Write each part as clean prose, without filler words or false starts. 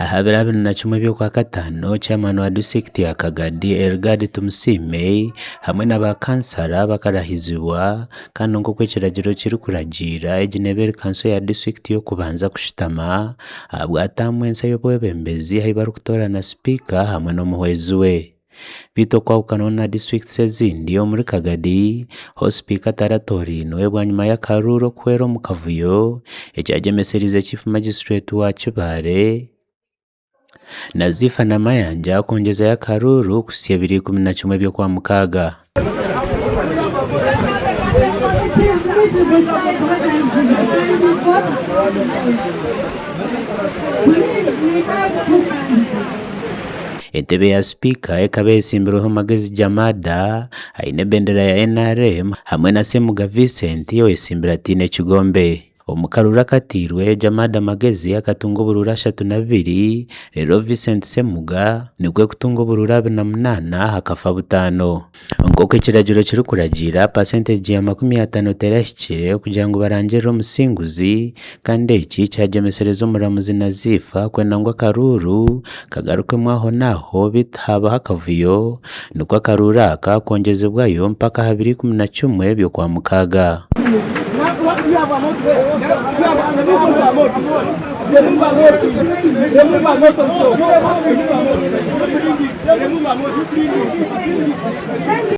Aha biro 21 by'Okwakataano, Chairman wa disiturikiti ya Kagadi, Elgard Tumusiime hamwe na ba kansara bakarahizibwa kandi nk'oku ekiragiro kirikuragiira, egi neeba eri kanso ya disiturikiti y'okubanza kushutama ahabwa taamu ensya y'obwebembezi ahu barikutoorana sipiika hamwe n'omuhwezi we. Beitu okwahukanaho na disiturikiti ezindi omuri Kagadi, ho sipiika taratoorainwe bwanyima y'akaruuru okuhwera omu kavuyo ekyagyemesereize Chief Magistrate wa Kibaale, Nazifa Namayanja kwongyezayo akaruuru kuhitsya ebiro 11 by'Okwamukaaga. Entebe ya sipiika ekaba eyetsimbirweho Magezi Jamada aine ebendera ya nrm hamwe na Ssemuga Vincent oyetsimbire ataine kigombe. Omu karuuru akateirwe, Jamada Magezi akatunga oburuuru 32 reero Vincent Ssemuga nikwo kutunga oburuuru 28 hakafa butaano. Nk'oku ekiragiro kirikuragiira, pasenteegi ya 50 terahikire kugira ngu barangirire omusinguzi kandi eki kyagyemesereza omuramuzi Nazifa kwenda ngu akaruuru kagarukemu aho n'aho beitu haabaho akavuyo nikwo akaruuru aka kwongyezibwayo mpaka aha biro 11 by'Okwamukaaga.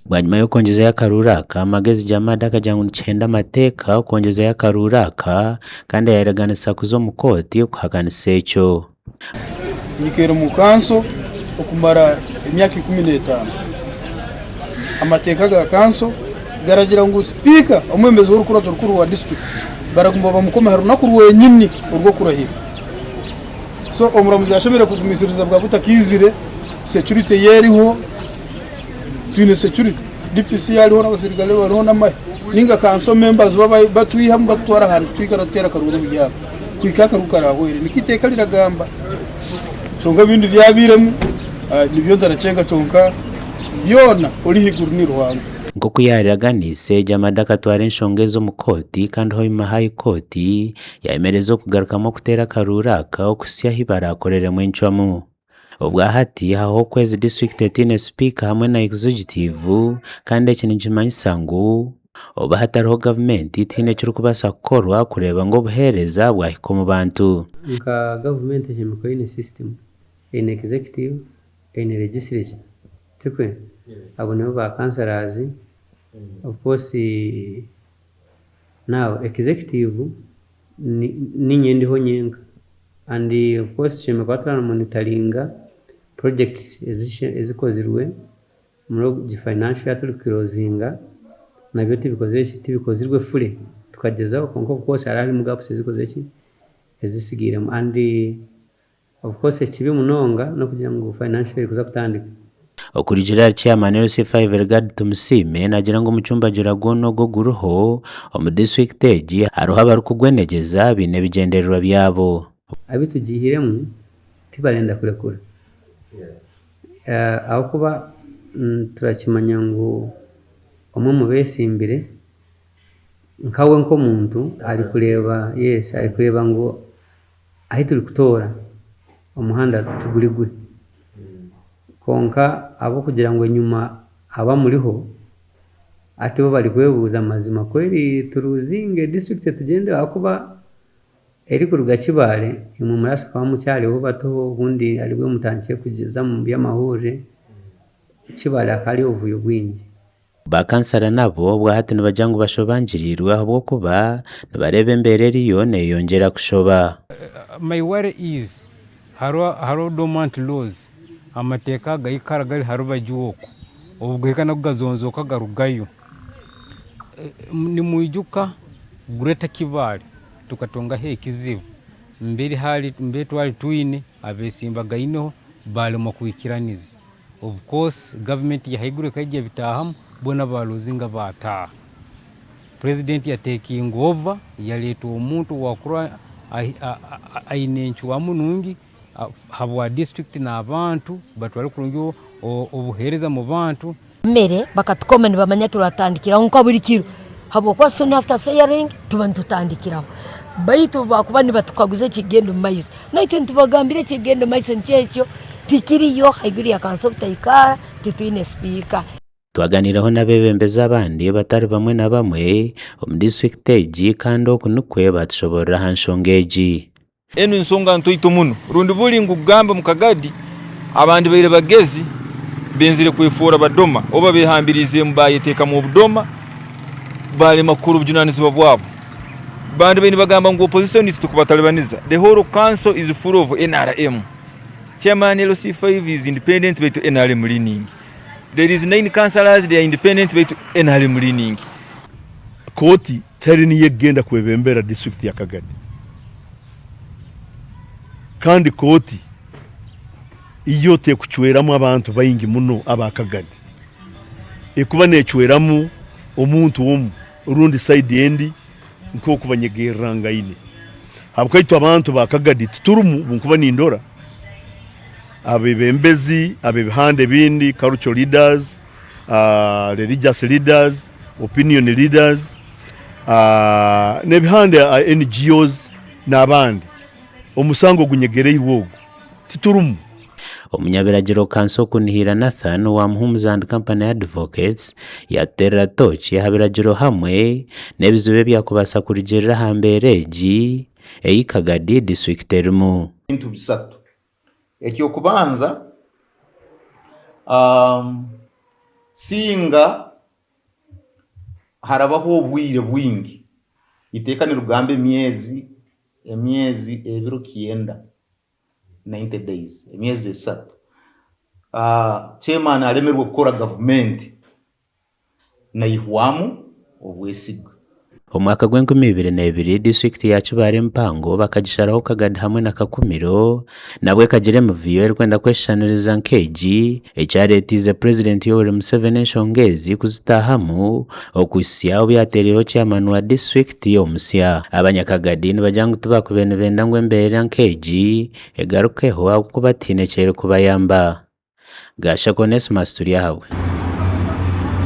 Bwanyima y'okwongyezayo akaruuru aka, Magezi Jamada akagira ngu nikihenda amateeka okwongyezayo akaruuru aka kandi yayeraganisa kuza omu kooti kuhakanisa ekyo. Nyikaire omu kanso okumara emyaka 15. Amateeka ga kanso garagira ngu sipiika omwebembezi w'orukurato rukuru rwa disiturikiti baraguma bamukome aha runaku rwenyini orw'okurahira. So omuramuzi ashemereire kugumisiriza bwaba butakaizire, security ye eriho, twine security, DPC ariho n'abaserukare bariho n'amahe ninga kanso members bo batwihamu batutwara ahandi twikara tuteera akaruuru buri aho kuhika akaruuru karahwere nikwo eiteeka riragamba. Kyonka ebindi byabairemu nibyo ntarakyenga kyonka byona ori ahaiguru ni Ruhanga. Nk'oku yaaraganiise, Jamada akatwara enshonga ezi omu kooti kandi Hoima High Court yaayemereza okugarukamu okuteera akaruuru aka okuhitsya ahu baraakoreremu encwamu. Obwa hati hahwaho okwezi disiturikiti etaine sipiika hamwe na egizegitiivu kandi eki nikimanyisa ngu obu hatariho gavumenti tihaine ekirikubaasa kukorwa kureeba ngu obuheereza bwahika omu bantu. Nka gavumenti ehemikwa eine system, eine executive, eine legislature, tikwe? Abo nibo ba councillors, of course now executive niinye ndiho nyenka and of course tushemereire kuba turamonitaringa projects ezikozirwe omuri egi financial year turikuclosinga nabyo tibikozire ki tibikozirwe fully tukagyezaho kwonka of course hariho harimu gaps ezikozire ki ezisigairemu and Of course ekibi munonga n'okugira ngu financial year erikuza kutandika. Okurugiirira ahari Chairman LC5 Regard Tumusiime naagira ngu omucumbagira gwona ogu oguriho omu disiturikiti egi hariho abarikugwenegyeza baine ebigyendererwa byabo. Abu tugiihiremu tibarenda kurekura ahabw'okuba turakimanya ngu omwe omu beetsimbire nkawe nk'omuntu arikureeba yes arikureeba ngu Ahi turikutoora omuhanda tiguri gwe, kwonka ahabw'okugira ngu enyima abamuriho hati bo barikwebuuza mazima ku eri turuzinge disiturikiti etugyende ahakuba erikuruga Kibaale imwe murabaasa kuba mukyariho bato obundi aribwo mutandikire kuza omu by'amahurire, Kibaale hakaba hariyo obuvuyo bwingi. Ba kansara nabo obwahati nibagira ngu bashobangiriirwe ahabw'okuba nibareeba embeera eriyo neyeyongyera kushoba. My worry is hariho dormant laws, amateeka agaikara gari harubaju okwo, obu gahika nago gazonzooka garugayo. Nimwijuka Greater Kibaale tukatungaho ekizibu, mberi hari mberi twari twine abeesimbagaineho baaremwa kwikiraniza. Of course government yahaiguru ekaija ebitahamu boona ba losinga bataaha. President ya taking over yaleeta omuntu owakura aine encwamu nungi habwa district n'abantu batware kurungi obuhereza mu bantu. Emere bakatukoma nibamanya turatandikiraho nka buri kiro. Habwokuba soon after swearing tuba nitutandikiraho. Baitu obu bakuba nibatukaguza ekirikugenda omu maiso, naitwe nitubagambira ekirikugenda omu maiso nikyo ekyo, tikiriyo haiguru ya kanso obutaikaara, titwine sipiika. Twaganiireho n'abeebembezi abandi batari bamwe na bamwe omu disiturikiti egi kandi oku nikwo baatushoboorora aha nshonga egi. Enu nsonga ntoito muno rundi buli ngu kugamba omu Kagadi abandi baire bagezi benzire kwefoora badoma oba behambiriizeemu bayeteekamu obudoma balema kukora obujunanizibwa bwabo. Bandi baine nibagamba ngu opposition itwe tukubatalibaniza. The whole council is full of nrm. Chairman LC5 is independent baitu nrm leaning. There is 9 councillors they are independent baitu nrm leaning. Kooti teri niyo ekugenda kwebembera disiturikiti ya Kagadi kandi kooti yo tekucweramu abantu baingi muno aba Kagadi, ekuba necweramu omuntu omu rundi sayidi endi nk'oku banyegerrangaine. Habwokuba itwe abantu ba Kagadi titurimu obu nkuba nindora abebembezi ab'ebihanda ebindi, cultural leaders, religious leaders, opinion leaders n'ebihanda NGOs n'abandi, omusango ogunyegereirwe ogu titurimu. Omunyabiragiro Kanso Kunihira Nathan owa Muhumuza and Company Advocates yatuteerera tooki aha biragiro hamwe n'ebizibu ebyakubaasa kurugiirira aha mbeera egi ei Kagadi disiturikiti erimu. Ebintu bisatu. Eky'okubanza, singa harabaho obwire bwingi, iteeka nirigamba emyezi, emyezi ebiro kyenda, 90 days, emyezi esatu, chairman aremerwe kukora gavumenti. Naihwamu obwesigwa. Omwaka gw'enkumi ibiri n'ebiri, disiturikiti ya Kibaale empango bakagisharaho Kagadi hamwe na Kakumiro, nabwo ekagira emivuyo erikwenda kweshushaniriza nk'egi, ekyareetiize Purezidenti Yoweri Museveni enshonga ezi kuzitaahamu okuhitsya obu yaateereireho Chairman wa disiturikiti omusya. Abanyakagadi nibagira ngu tibakubaire nibenda ngu embeera nk'egi egarukeho ahabw'okuba tihaine ekyerikubayamba. Gashaka Onesmus Turyahabwe.